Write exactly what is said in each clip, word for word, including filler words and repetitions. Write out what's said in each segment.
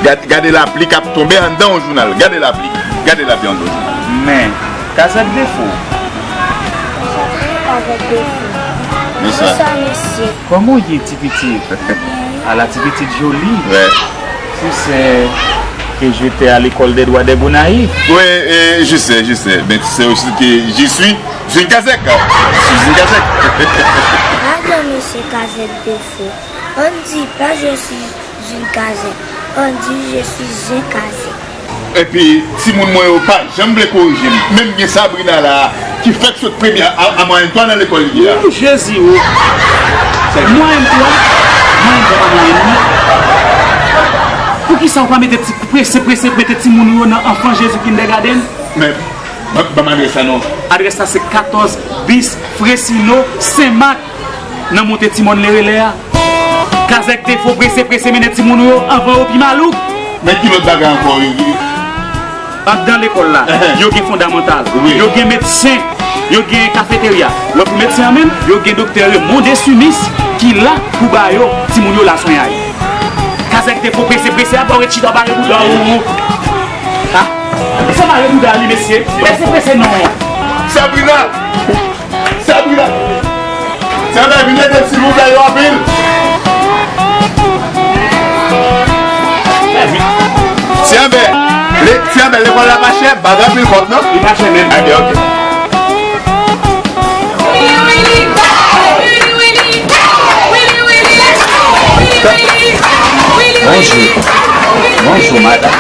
Gad, gade lapli k ap tonbe anndan yon jounal. Gade lapli. Gade lapli anndan yon jounal. Men, Kazèk Defo. Kazèk Defo. Bonswa. Bonswa, mesye. Kòman w ye, ti pitit? Ala ti pitit joli. Wè. Tu sais que j'étais à l'école des droits des Gonaïves. Oui, euh, je sais, je sais. Mais tu sais aussi que je suis une Kazèk. Je suis une Kazèk. Pardon, mesye Kazèk Defo. On ne dit pas je suis une Kazèk. On dit je suis un Kazèk. Epi, timoun mwen yo pa janm vle korije m. Menm gen Sabrina la, ki fèk sot premye a, a mwayèn twa nan lekòl li a. Ooh, Jezi, o. Mwayèn twa? Mwayèn twa pa mwayèn, non. Poukisa w pa mete ti prese, prese, mete timoun ou yo nan Enfant Jésus Kindergarten? Men, ban, ban m adrès la non. Adrès la se katòz bis Fresino, Senmak. Nan monte Ti Mòn Lerelè a. Kazèk Defo prese, prese mennen timoun ou yo anvan yo pi malouk. Men ki lòt bagay ankò? Anndan lekòl la, yo gen fondamantal, wi, yo gen medsen, yo gen kafeterya. Lè w pou medsen an menm, yo gen doktè Raymond Dessumis ki la pou ba yo timoun yo laswenyay. Kazèk Defo prese, prese, apa w ret chita w bare bouda w? Ah, sa bare bouda li, mesye. Prese, prese, non. Sabrina! Sabrina! Sabrina, vin ede m, silvouplè, yo anpil. Ti Anbè, le, Ti Anbè, lekòl la pa chè, pa gen anpil kòb, non? Li pa chè menm. Ebyen, oke. Bonjou. Bonjou, madanm.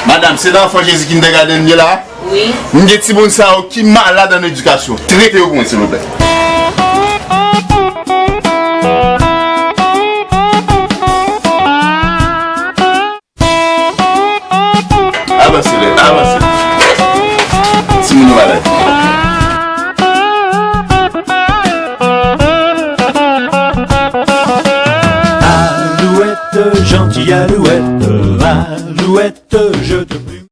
Madanm, se nan Enfant Jésus Kindergarten m ye la? Wi. M gen timoun sa yo ki malad an edikasyon. Trete yo pou mwen, silvouplè. Avanse, lè, avanse. Timoun yo malad. Alouette, gentille alouette, alouette, je te prie.